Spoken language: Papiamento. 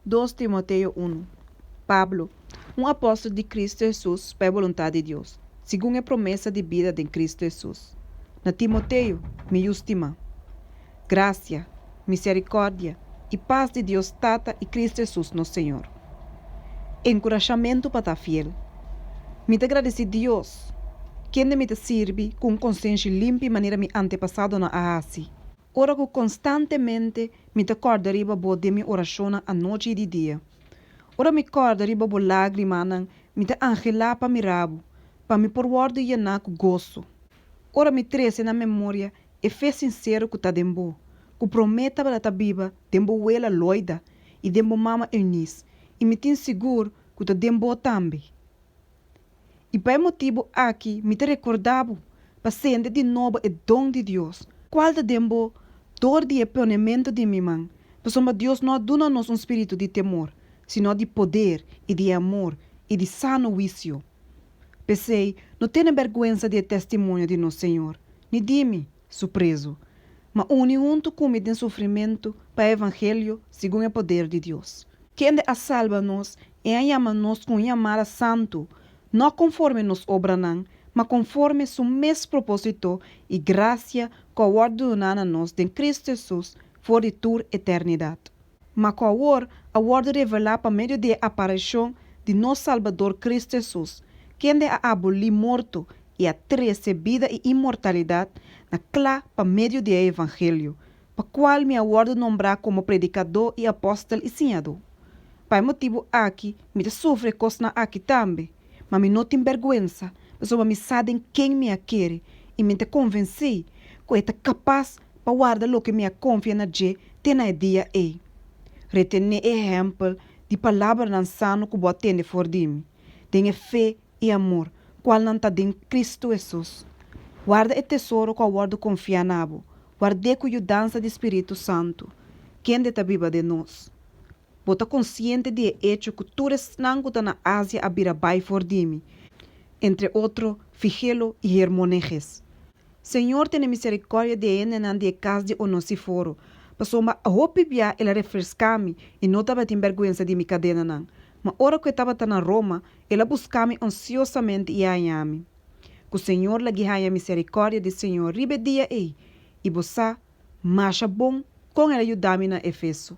Dos Timoteo unu, Pablo, un apòstel di Kristu Hesus pa e boluntat di Dios, segun e promesa di bida den Kristu Hesus. Na Timoteo, mi yu stimá. Grasia, miserikòrdia i pas di Dios Tata i Kristu Hesus nos Señor. Enkurashamentu pa ta fiel. Mi ta gradisí Dios, kende mi ta sirbi ku un konsenshi limpi manera mi antepasadonan a hasi. Ora ku konstantemente mi ta kòrda riba bo den mi orashonnan anochi i di dia. Ora mi kòrda riba bo lágrimanan, mi ta anhelá pa mira bo, pa mi por wòrdu yená ku goso. Ora mi trese na memoria e fe sinsero ku ta den bo, ku promé tabata ta biba den bo wela Loida i den bo mama Eunice, i mi tin sigur ku ta den bo tambe. I pa e motibu aki mi ta rekordá bo pa sende di nobo e don di Dios, kual ta den bo dor di e ponementu di mi man, pasobra Dios no a duna nos un spiritu di temor, sino di poder i di amor i di sano huisio. P'esei, no tene bèrgwensa di e testimonio di nos Señor, ni di mi, su prezu, ma uni huntu ku mi den sufrimentu pa e evangelio segun e poder di Dios. Kende a salba nos i a yama nos ku un yamada santu, no konforme nos obranan, ma konforme Su mes propósito i grasia ku a wòrdu duná na nos den Kristu Hesus for di tur eternidat. Ma ku awor a wòrdu revelá pa medio di e aparishon di nos Salbador Kristu Hesus, kende a abolí morto i a trese bida i inmortalidat na kla pa medio di e evangelio, pa kual mi a wòrdu nombrá komo predikadó i apòstel i siñadó. Pa e motibu aki mi ta sufri e kosnan aki tambe, ma mi no tin bèrgwensa, pasobra mi sa den ken mi a kere i mi ta konvensí ku e ta kapas pa warda loke mi a konfia na dje te na e dia ei. Retené e ehèmpel di palabranan sano ku bo a tende for di mi, den e fe i amor, kualnan ta den Kristu Hesus. Warda e tesoro ku a wòrdu konfiá na bo, ward'é ku yudansa di Spiritu Santu, kende ta biba den nos. Bo ta konsiente di e echo ku tur esnan ku ta na Asia a bira bai for di mi, entre otro Figelo i Hermoneges. Señor tene miserikòrdia di e hendenan di e kas di Onosiforo, pasobra hopi bia el a refreská mi i no tabatin bèrgwensa di mi kadenanan. Ma ora ku e tabata na Roma, el a buska mi ansiosamente i a haña mi. Ku Señor lag'i haña miserikòrdia di Señor riba e dia ei, i bo sa masha bon kon el a yuda mi na Efeso.